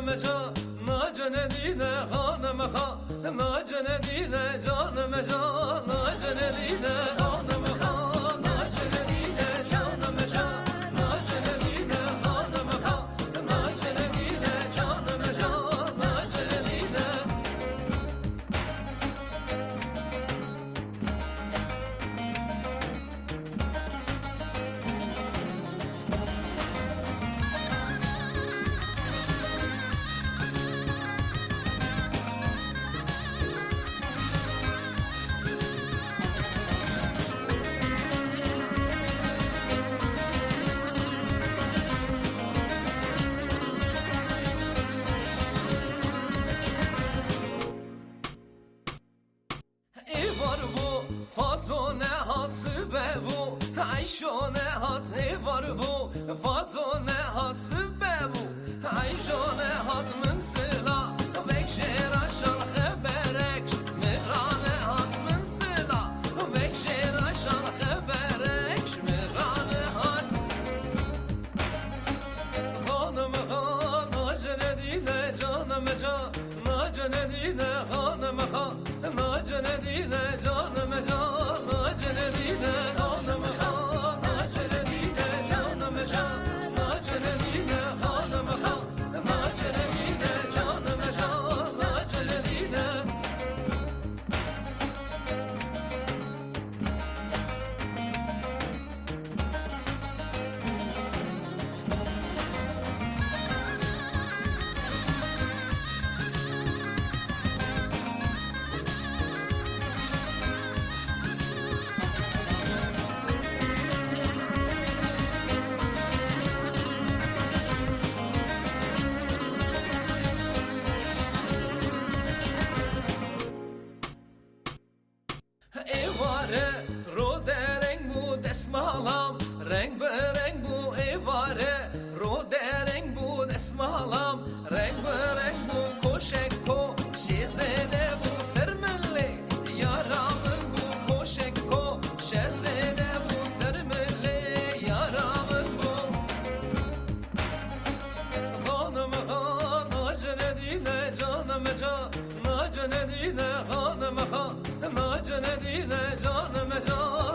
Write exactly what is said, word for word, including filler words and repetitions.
Can, nacenedîne xanim xan, nacenedîne canim can, nacenedîne xanim xan, nacenedîne canim can, nacenedîne xanim xan, nacenedîne canim can, nacenedîne. Êvar bû, Fazo nehat sibe bû, Eyşo nehat êvar bû, Fazo nehat sibe bû, Eyşo nehat min sila, vek jêra şal xeberek, min ra nehat min sila, vek jêra şal xeberek, min ra nehat. Xanim xan, nacenedîne canim can, nacenedîne xanim xan, nacenedîne canim can, nacenedîne xanim xan, nacenedîne canim can, nacenedîne xanim xan, nacenedîne canim can, nacenedîne. Êvare rode reng bû desmalam, reng bi reng bû êvare, rode reng bû desmalam, reng bi reng bû koşek ko, şêzêde bû ser min lê, yara min bû koşek ko, şêzêde bû ser min lê, yara min bû. Xanim xan, nacenedîne canim can, nacenedîne xanim xan, nacenedîne canim can,